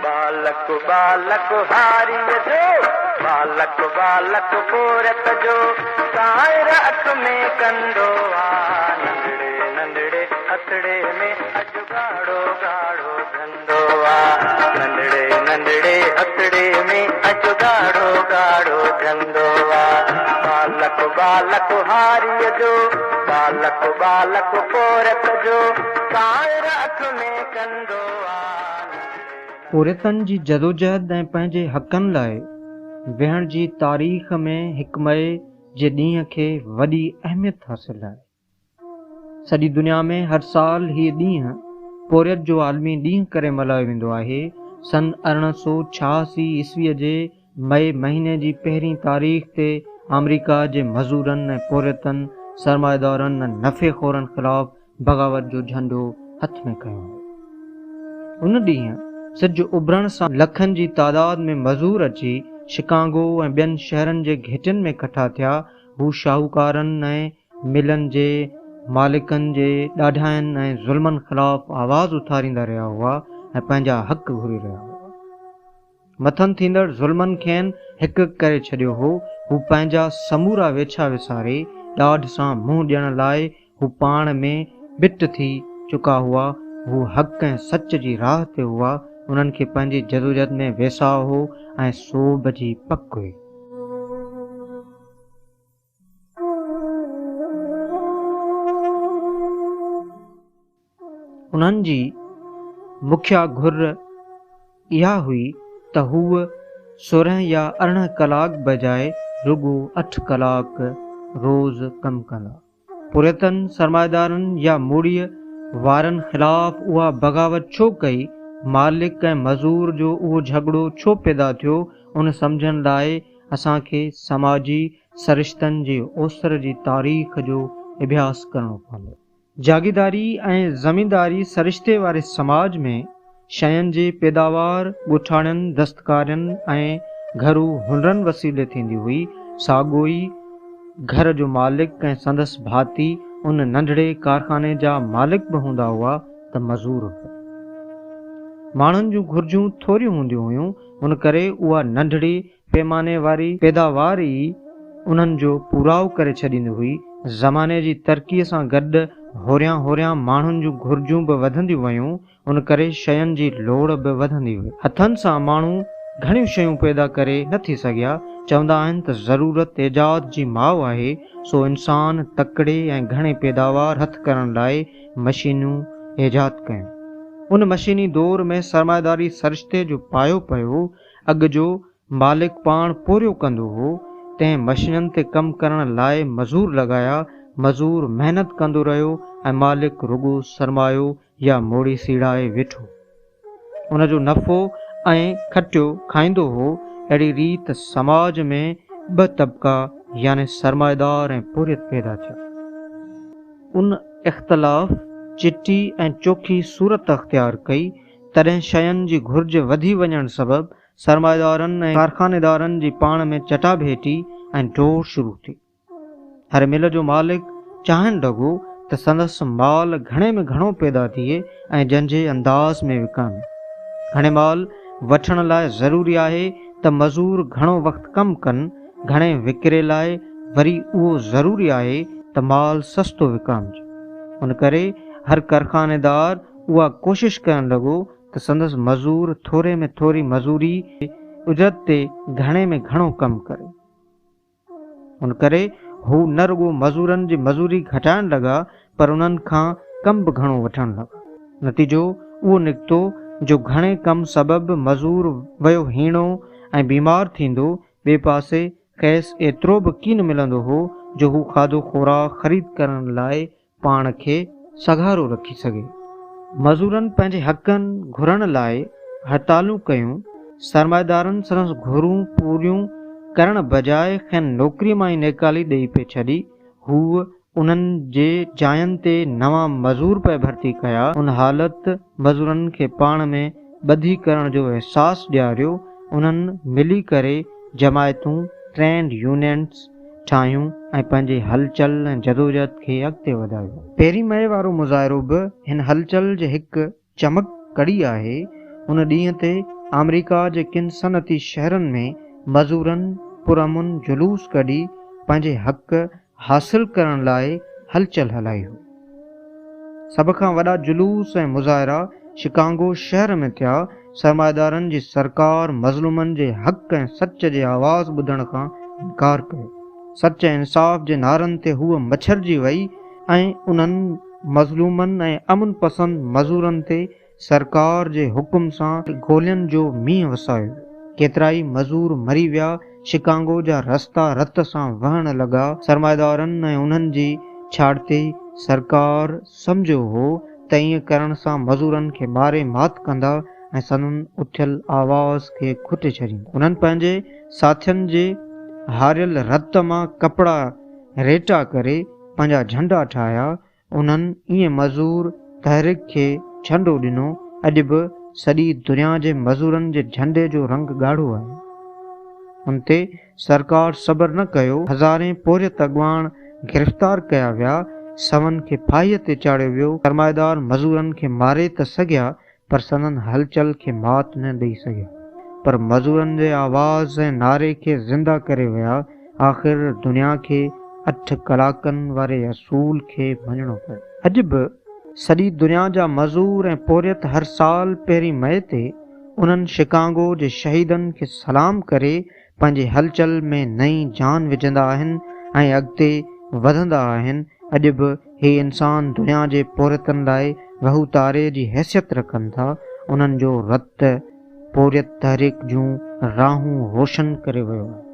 ٻالڪ ٻالڪ هاريء جو، ٻالڪ ٻالڪ پورهيت جو، ڪانئر اک ۾ ڪنڊو آ. ننڍڙي ننڍڙي هٿڙي ۾ اڄ ڳاڙهو ڳاڙهو جهنڊو آ. ننڍڙي ننڍڙي هٿڙي ۾ اڄ ڳاڙهو ڳاڙهو جهنڊو آ. ٻالڪ ٻالڪ هاريء جو، ٻالڪ ٻالڪ پورهيت جو، ڪانئر اک ۾ ڪنڊو آ. پورهيتن جي جدوجهد ۽ پنهنجي حقن لاء ويهڻ جي تاريخ ۾ هڪ مئي جي ڏينهن کي وڏي اهميت حاصل آهي. سڄي دنيا ۾ هر سال هيء ڏينهن پورهيت جو عالمي ڏينهن ڪري ملهايو ويندو آهي. سن 1886 عيسويء جي مئي مهيني جي پهرين تاريخ تي آمريڪا جي مزورن ۽ پورهيتن سرمائيدارن ۽ نفعي خورن خلاف بغاوت جو جهنڊو هٿ ۾ کنيو هو. ان ڏينهن سج اڀرڻ سان لکن جي تعداد ۾ مزور اچي شڪاگو ۽ ٻين شهرن جي گهٽين ۾ ڪٺا ٿيا. هو شاهوڪارن ۽ ملن جي مالڪن جي ڏاڍاين ۽ ظلمن خلاف آواز اٿاريندا رهيا هئا ۽ پنهنجا حق گهري رهيا هئا. مٿن ٿيندڙ ظلمن کين هڪ ڪري ڇڏيو هو. هو پنهنجا سمورا ويڇا وساري، ڏاڍ سان منهن ڏيڻ لاء هو پاڻ ۾ ٻٽ ٿي چڪا هئا. هو حق ۽ سچ جي راهه تي هئا. انهن کي پنهنجي جدوجهد ۾ ويساهه هو ۽ سوڀ جي پڪ هئي. انهن جي مکيه گهر اها هئي ته هو 16 يا 18 ڪلاڪ بجاء رڳو اٺ ڪلاڪ روز ڪم ڪندا. پورهيتن، سرمائيدارن يا موڙيء وارن خلاف اها بغاوت ڇو ڪئي، مالڪ ۽ مزور جو اهو جهڳڙو ڇو پيدا ٿيو، ان سمجهڻ لاء اسان کي سماجي سرشتن جي اوسر جي تاريخ جو اڀياس ڪرڻو پوندو. جاگيرداري ۽ زمينداري سرشتي واري سماج ۾ شين جي پيداوار ڳوٺاڻين دستڪارين ۽ گهرو هنرن وسيلي ٿيندي هئي. ساڳيو ئي گهر جو مالڪ ۽ سندس ڀاتي ان ننڍڙي ڪارخاني جا مالڪ به هوندا هئا ته مزور به. ماڻهن جون گهرجون ٿوريون هونديون هيون، ان ڪري اها ننڍڙي پيماني واري پيداوار ئي انهن جو پورائو ڪري ڇڏيندي هئي. زماني جي ترقيء سان گڏ هوريان هوريان ماڻهن جون گهرجون به وڌنديون ويون، ان ڪري شين جي لوڙ به وڌندي وئي. هٿن سان ماڻهو گهڻيون شيون پيدا ڪري نه ٿي سگهيا. چوندا آهن ته ضرورت ايجاد جي ماء آهي، سو انسان تڪڙي ۽ گهڻي پيداوار هٿ ڪرڻ لاء مشينون ايجاد ڪيون. ان مشيني دور ۾ سرمائيداري سرشتي جو پايو پيو. اڳ جو مالڪ پاڻ پورهيو ڪندو هو، تنهن مشينن تي ڪم ڪرڻ لاء مزور لڳايا، مزور محنت ڪندو رهيو ۽ مالڪ رڳو سرمايو يا موڙي سيڙائي ويٺو. ان جو نفعو ۽ کٽيو کائيندو هو. اهڙي ريت سماج ۾ ٻه طبقا يعني سرمائيدار ۽ پورهيت پيدا ٿيا. ان اختلاف چٽي ۽ چوکي صورت اختيار ڪئي. تڏهن شين جي گهرج وڌي وڃڻ سبب سرمائيدارن ۽ ڪارخانيدارن جي پاڻ ۾ چٽاڀيٽي ۽ ڊوڙ شروع ٿي. هر مل جو مالڪ چاهڻ لڳو ته سندس مال گهڻي ۾ گهڻو پيدا ٿئي ۽ جنجهي انداز ۾ وڪامي. گهڻي مال وٺڻ لاء ضروري آهي ته مزور گهڻو وقت ڪم ڪن، گهڻي وڪري لاء وري اهو ضروري آهي ته مال سستو وڪامجي. ان ڪري هر ڪرخانيدار اها ڪوشش ڪرڻ لڳو ته سندس مزور ٿوري ۾ ٿوري مزوري اجرت تي گهڻي ۾ گهڻو ڪم ڪري. ان ڪري هو نه رڳو مزورن جي مزوري گهٽائڻ لڳا پر انهن کان ڪم به گهڻو وٺڻ لڳا. نتيجو اهو نڪتو جو گهڻي ڪم سبب مزور ويو هيڻو ۽ بيمار ٿيندو، ٻئي پاسي کيس ايترو به ڪين ملندو هو جو هو کاڌو خوراڪ خريد ڪرڻ لاء پاڻ کي سگهارو رکي سگهي. مزورن پنهنجي حقن گهرڻ لاء هڙتالون ڪيون، سرمائيدارن سندس گهرون پوريون ڪرڻ بجاء کين نوڪريء مان ئي نيڪالي ڏئي پئي ڇڏي. هو انهن جي جاين تي نوان مزور پئي ڀرتي ڪيا. ان حالت مزورن کي پاڻ ۾ ٻڌي ڪرڻ جو احساس ڏياريو. انهن ملي ڪري جماعتون، ٽرينڊ يونينز، ٺاهيون ۽ پنهنجي هلچل ۽ جدوجهد کي اڳتي وڌايو. پهرين مئي وارو مظاهرو به هن هلچل جي هڪ چمڪ ڪڙي آهي. ان ڏينهن تي آمريڪا جي ڪن صنعتي شهرن ۾ مزورن پرامن جلوس ڪڍي پنهنجي حق حاصل ڪرڻ لاء هلچل هلائي هئي. سڀ کان وڏا جلوس ۽ مظاهرا شڪانگو شهر ۾ ٿيا. سرمائيدارن جي سرڪار مظلومن جي حق ۽ سچ جي آواز ٻڌڻ کان انڪار ڪيو. سچ ۽ انصاف جي نعرن تي هوء مڇرجي وئي ۽ انهن مظلومن ۽ امن پسند مزورن تي سرڪار جي حڪم سان گولين جو مينهن وسايو ويو. ڪيترائي مزور مري ويا، شڪانگو جا رستا رت سان وهڻ لڳا. سرمائيدارن ۽ انهن جي ڇاڙتي سرڪار سمجهيو هو ته ائين ڪرڻ سان مزورن کي ماري مات ڪندا ۽ سندن اٿيل آواز کي گهٽي ڇڏيندا. انهن پنهنجي ساٿين جي هاريل رت مان ڪپڙا ريٽا ڪري پنهنجا جهنڊا ٺاهيا. انهن ائين مزور تحريڪ کي جهنڊو ڏنو. اڄ به سڄي دنيا جي مزورن جي جهنڊي جو رنگ ڳاڙهو آهي. ان تي سرڪار صبر نه ڪيو. هزارين پورهيت اڳواڻ گرفتار ڪيا ويا. سون کي ڦاهيء تي چاڙهيو ويو. سرمائيدار مزورن کي ماري ته سگهيا پر سندن هلچل کي مات نه ڏئي سگهيا. پر مزورن جي آواز ۽ نعري کي زنده ڪري ويا. آخر دنيا کي اٺ ڪلاڪن واري اصول کي مڃڻو پيو. اڄ به سڄي دنيا جا مزور ۽ پورهيت هر سال پهرين مئي تي انهن شڪانگو جي شهيدن کي سلام ڪري پنهنجي هلچل ۾ نئين جان وجهندا آهن ۽ اڳتي وڌندا آهن. اڄ به هي انسان دنيا جي پورهيتن لاء وهو تاري جي حيثيت رکن ٿا. انهن جو رت پورهيت تحريڪ جون راهون روشن ڪري ويو آهي.